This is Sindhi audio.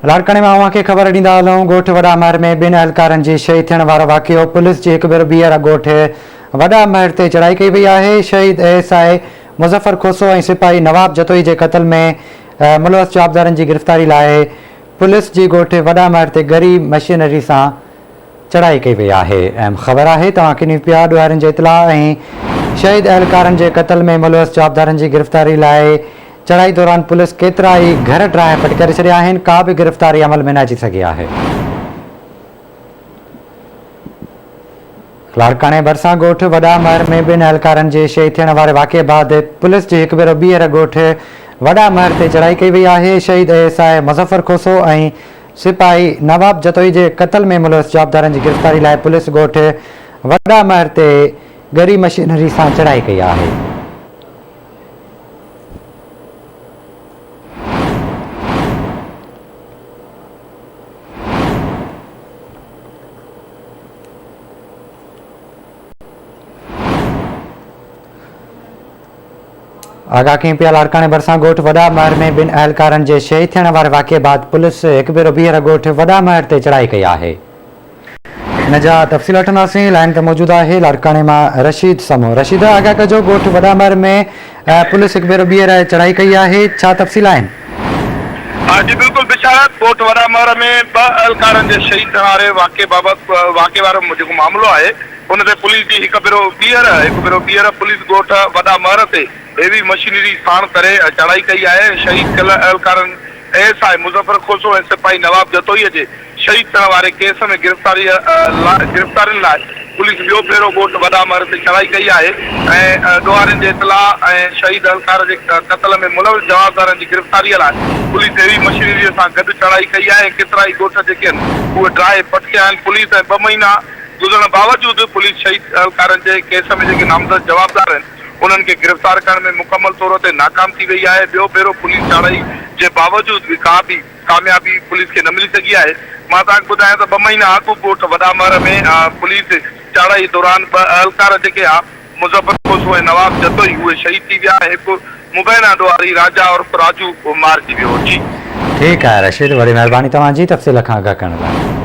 لاڙڪاڻي مان اوهان کي خبر ڏيندا هلون ڳوٺ وڏا مهر ۾ ٻن اهلڪارن جي شهيد ٿيڻ وارو واقعو پوليس جي هڪ ڀيرو ٻيهر ڳوٺ وڏا مهر تي چڙهائي ڪئي وئي آهي شهيد A S I Muzaffar Khoso ۽ سپاهي نواب جتوئي جي قتل ۾ ملوث جوابدارن جي گرفتاري لاء پوليس جي ڳوٺ وڏا مهر تي ڳري مشينري سان چڙهائي ڪئي وئي آهي. اهم خبر آهي توهان کي نيوز پيا ڏوهارين جي اطلاع ۽ شهيد اهلڪارن جي قتل ۾ ملوث جوابدارن جي گرفتاري لاء چڙهائي دوران پوليس ڪيترا ئي گهر ڊاهي پٽ ڪري ڇڏيا آهن ڪا به گرفتاري عمل ۾ نه اچي سگهي آهي. لاڙڪاڻي ڀرسان ڳوٺ وڏا مهر ۾ ٻن اهلڪارن جي شهيد ٿيڻ واري واقعي بعد پوليس جي هڪ ڀيرو ٻيهر ڳوٺ وڏا مهر تي چڙهائي ڪئي وئي آهي شهيد A S I Muzaffar Khoso ۽ سپاهي نواب جتوئي جي قتل ۾ ملوث جوابدارن جي گرفتاري لاء پوليس ڳوٺ وڏا مهر تي ڳري مشينري سان چڙهائي ڪئي آهي. آگاهه ڪيون پيا لاڙڪاڻي ڀرسان ڳوٺ وڏا مهر ۾ ٻن اهلڪارن جي شهيد ٿيڻ واري واقعي بعد پوليس هڪ ڀيرو ٻيهر ڳوٺ وڏا مهر تي چڙهائي ڪئي آهي. ان جا تفصيل وٺنداسين لائين تي موجود آهي لاڙڪاڻي مان رشيد سمون رشيد آگاهه ڪجو ڳوٺ وڏا مهر ۾ پوليس هڪ ڀيرو ٻيهر چڙهائي ڪئي آهي ڇا تفصيل آهن؟ جي بلڪل بشارت ڳوٺ وڏا مهر ۾ ٻه اهلڪارن جي شهيد ٿيڻ واري واقعي بابت واقعي وارو جيڪو معاملو آهي ان تي پوليس جي هڪ ڀيرو ٻيهر هڪ ڀيرو ٻيهر پوليس ڳوٺ وڏا مهر تي هيوي مشينري ساڻ ڪري چڙهائي ڪئي آهي ۽ شهيد ٿيل اهلڪارن A S I Muzaffar Khoso ۽ سپاهي نواب جتوئي جي شهيد ٿيڻ واري ڪيس ۾ گرفتاري لاء گرفتارين لاء پوليس ٻيو ڀيرو ڳوٺ وڏا مهر تي چڙهائي ڪئي آهي ۽ ڏوهارين جي اطلاع ۽ شهيد اهلڪار جي قتل ۾ ملوث جوابدارن جي گرفتاري لاء پوليس هيوي مشينري سان گڏ چڙهائي ڪئي آهي ۽ ڪيترائي ڳوٺ جيڪي آهن اهي ڊاهي پٽ ڪيا آهن پوليس ۽ ٻه مهينا گذرڻ باوجود پوليس شهيد اهلڪارن جي ڪيس ۾ جيڪي نامزد جوابدار آهن انهن کي گرفتار ڪرڻ ۾ مڪمل طور تي ناڪام ٿي وئي آهي، ٻيو ڀيرو پوليس چاڙهائي جي باوجود به ڪا به ڪاميابي پوليس کي نه ملي سگهي آهي، مان توهان کي ٻڌايان ته ٻه مهينا اڳ ڳوٺ وڏا مهر ۾ پوليس چاڙهائي دوران ٻه اهلڪار جيڪي ها مظفر کوسو ۽ نواب جتوئي اهي شهيد ٿي ويا ۽ هڪ مبينا ڏوهاري راجا عرف راجو مارجي ويو. جي. ٺيڪ آهي رشيد وڏي مهرباني توهان جي تفصيل کان آگاهه ڪرڻ لاء.